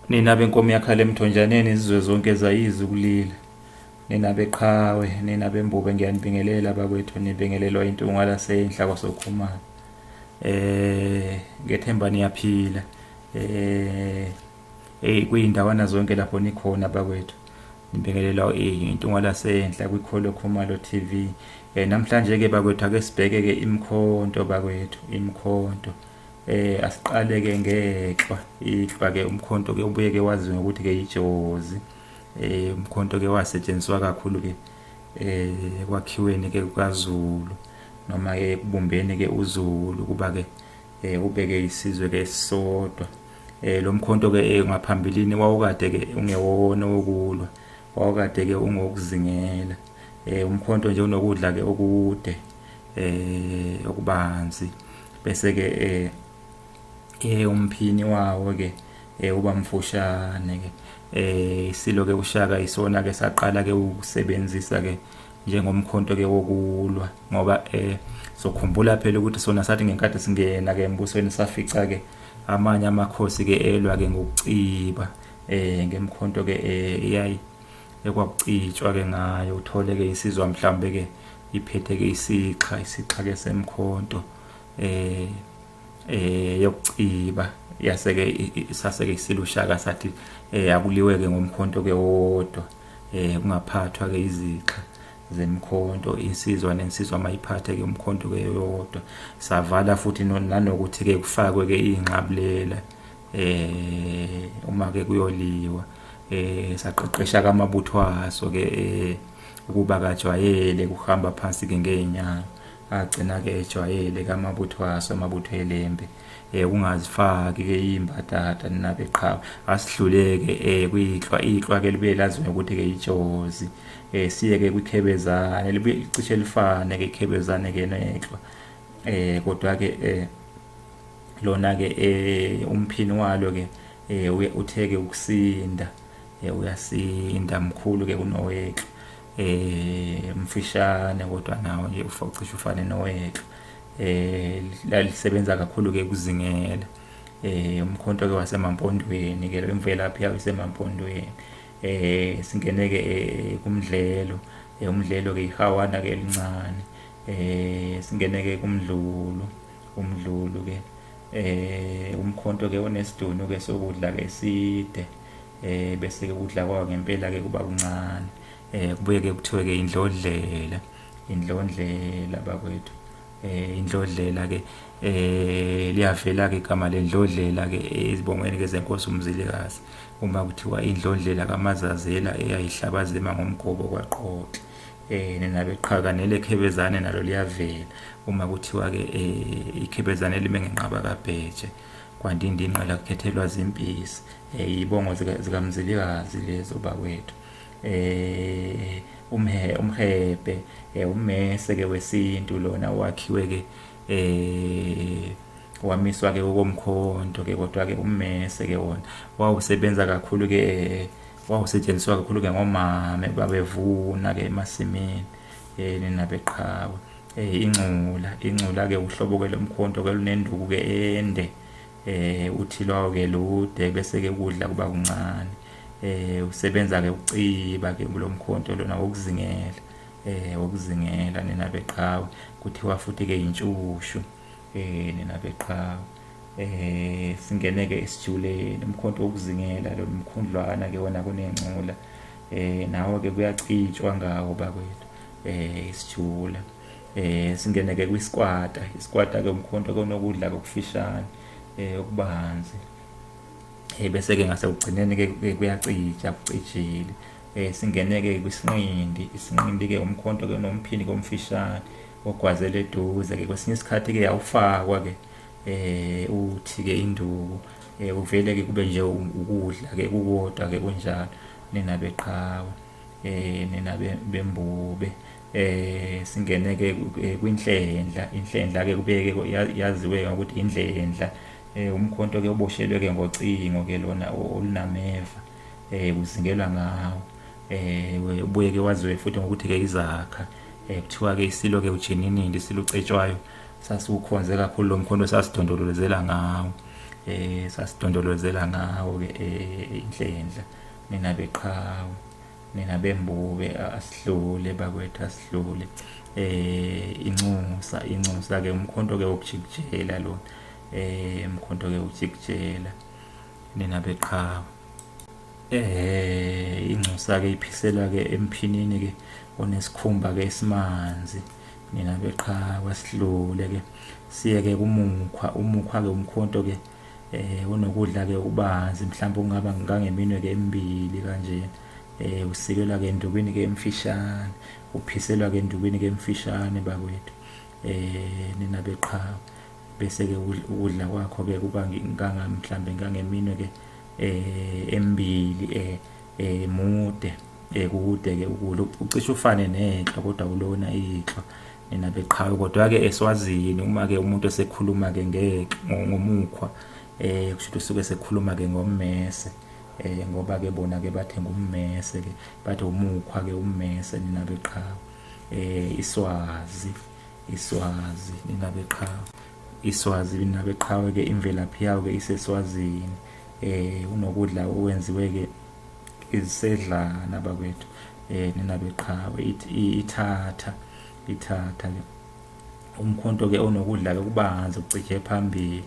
Nina benkomo yakhala emthonjaneni izizwe zonke zayizwa ukulila. Nina beqhawe, nina bembube ngiyanibingelela bakwethu nibingelelwa intunga lasenhla kwaSokhumalo. Ngethemba niyaphila. Kuyindawana zonke lapho nikhona bakwethu. Nibingelelwa intunga lasenhla kwikholo Khumalo TV. Namhlanje ke bakwethu ake sibheke ke imkhonto bakwethu, imkhonto. Asiqale ke ngeklwa, iklwa ke umkhonto ke ubuye ke waziwe ngokuthi ke ijozi. Umkhonto ke wasetshenziswa kakhulu ke ekwakhiweni ke kukaZulu noma ke ekubumbeni ke uZulu kuba ke ubeke isizwe ke esisodwa. Lo mkhonto ke ngaphambilini wawukade ke ungewona wokulwa, wawukade ke ungokuzingela. Umkhonto nje unokudla ke okude okubanzi bese ke umphini wawo ke uba mfushane ke. Isilo ke uShaka isona ke saqala ke ukusebenzisa ke njengomkhonto ke wokulwa ngoba sokhumbula phela ukuthi sona sathi ngenkathi singena ke embusweni safica ke amanye amakhosi ke elwa ke ngokuciba ngemkhonto ke eyayi ekwakucitshwa ke ngayo uthole ke insizwa mhlambe ke iphethe ke isixha isixha ke semkhonto yokuciba yaseke saseke isilushaka sathi akuliwe ke ngomkhonto ke wodwa kungaphathwa ke izixha zemkhonto insizwa nensizwa mayiphathe ke umkhonto ke yodwa savala futhi nanokuthi ke kufakwe ke inqabulela uma ke kuyoliwa saqeqesha kamabutho aso ke ukuba kajwayele kuhamba phansi ke ngeenyawo agcina ke ejwayele kamabutho aso amabutho elembe ungazifaki ke imbatata ninabe qhawe asidluleke kwihlwa ihlwa ke libuye laziwe ukuthi ke ijozi siye ke kwikhebezane libuye cishe lifane ke ikhebezane ke nehlwa kodwa ke lona ke umphini walo ke utheke ukusinda uyasinda mkhulu ke kunowehlwa mfishane kodwa nawo nje ucishe ufane nowehlwa lalisebenza kakhulu ke kuzingela umkhonto ke wasemampondweni ke imvelaphi yawo isemampondweni singene ke kumdlelo umdlelo ke ihawana ke elincane singene ke kumdlulu umdlulu ke umkhonto ke onesidunu ke sokudla ke eside bese ke ukudla kwawo ngempela ke kuba kuncane kubuye ke kuthiwe ke indlodlela indlondlela bakwethu indlodlela ke liyavela ke igama lendlodlela ke ezibongweni ke zenkosi uMzilikazi uma kuthiwa indlondlela kaMazazela eyayihlabazema ngomgobo kwaqoqa ninabeqhaka nelekhebezane nalo liyavela uma kuthiwa ke ikhebezane lime ngenqaba kaBheje kwandinda inqala kukhethelwa zimpisi ibongo zikaMzilikazi lezo bakwethu umhe umhebhe ummese ke wesintu lona wakhiwe ke wamiswa ke okomkhonto ke kodwa ke ummese ke wona wawusebenza kakhulu ke wawusetshenziswa kakhulu ke ngomame babevuna ke emasimini nina beqhawe incula incula ke uhlobo ke lomkhonto ke lunenduku ke ende uthi lwawo ke lude bese ke ukudla kuba kuncane usebenza ke uciba ke lomkhonto lona wokuzingela wokuzingela nina beqhawe kuthiwa futhi ke intshushu nina beqhawe singene ke esijuleni umkhonto wokuzingela lo mkhundlwana ke wona kunencula nawo ke kuyacitshwa ngawo bakwethu isijula singene ke kwisikwata isikwata ke umkhonto ke unokudla okufishane okubanzi bese ke ngasekugcineni ke kuyacija kucijile singene ke kwisinqindi isinqindi ke umkhonto ke nomphini komfishane ogwazele eduze ke kwesinye isikhathi ke awufakwa ke uthi ke induku uvele ke kube nje ukudla ke kukodwa ke kunjalo nina beqhawe nina bembube singene ke kwinhlendla inhlendla ke kubeke yaziwe ngokuthi indlendla umkhonto ke uboshelwe ke ngocingo ke lona olunameva uzingelwa ngawo ubuye ke waziwe futhi ngokuthi ke izakha kuthiwa ke isilo ke ujininindi isilo ucetshwayo sasiwukhonze kakhulu lo mkhonto sasidondolozela ngawo. Sasidondolozela ngawo ke inhlendla nina beqhawe, nina bembube, asihlule bakwethu, asihlule. Inxusa, inxusa ke umkhonto ke wokujikijela lona, umkhonto ke wokujikijela nina beqhawe. Inxusa ke iphiselwa ke emphinini ke onesikhumba ke esimanzi nina beqhawe, sihlule ke siye ke kumukhwa. Umukhwa ke umkhonto ke unokudla ke ubanzi, mhlawumbe ungaba ngangeminwe ke emibili kanje. Usikelwa ke endukwini ke emfishane, uphiselwa ke endukwini ke emfishane bakwethu, nina beqhawe. Bese ke ukudla kwakho ke kuba nganga mhlambe ngangeminwe ke emibili, mude, kude ke ukudla, ucishe ufane nenhlo kodwa ulona inhlo nina beqhawe. Kodwa ke eSwazini uma ke umuntu esekhuluma ke ngomukhwa, kusho ukuthi usuke esekhuluma ke ngommese, ngoba ke bona ke bathe ngummese ke, bathi umukhwa ke ummese nina beqhawe. Iswazi, iswazi nina beqhawe, iswazi nina beqhawe ke imvelaphi yawo ke iseSwazini. Unokudla okwenziwe ke izisedlana bakwethu, nina beqhawe. Ithatha, ithatha ke umkhonto ke onokudla ke kubanzi, kucije phambili,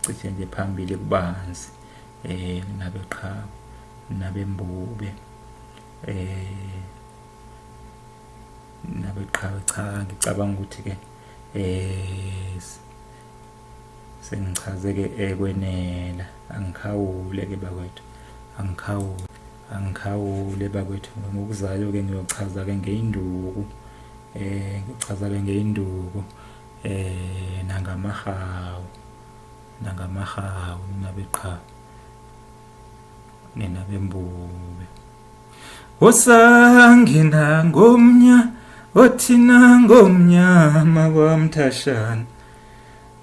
kucije nje phambili kubanzi, nina beqhawe, nina bembube, nina beqhawe. Cha, ngicabanga ukuthi ke sengichaze ke ekwenela, angikhawule ke bakwethu, angikhawule, angikhawule bakwethu. Ngokuzayo ke ngiyochaza ke ngeinduku, ngichaza ke ngeinduku, nangamahawu, nangamahawu nina beqhawe, nina bembube. Osangena ngomnya othina ngomnyama kwamthashana,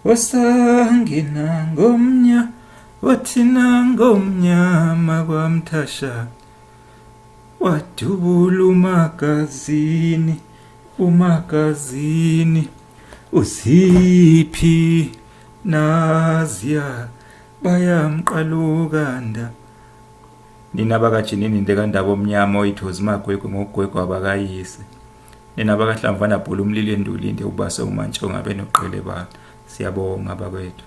osangena ngomnya othina ngomnyama kwamthashana, wadubula umagazini, umagazini uziphi naziya bayamqalukanda. Nina bakaJinini Ndekandaba omnyama oyithozi magwegwe ngokugwegwa abakayise. Nina bakahlamvana bhula umlilo endulinde ubase umantshonga benoqele bani. Siyabonga bakwethu.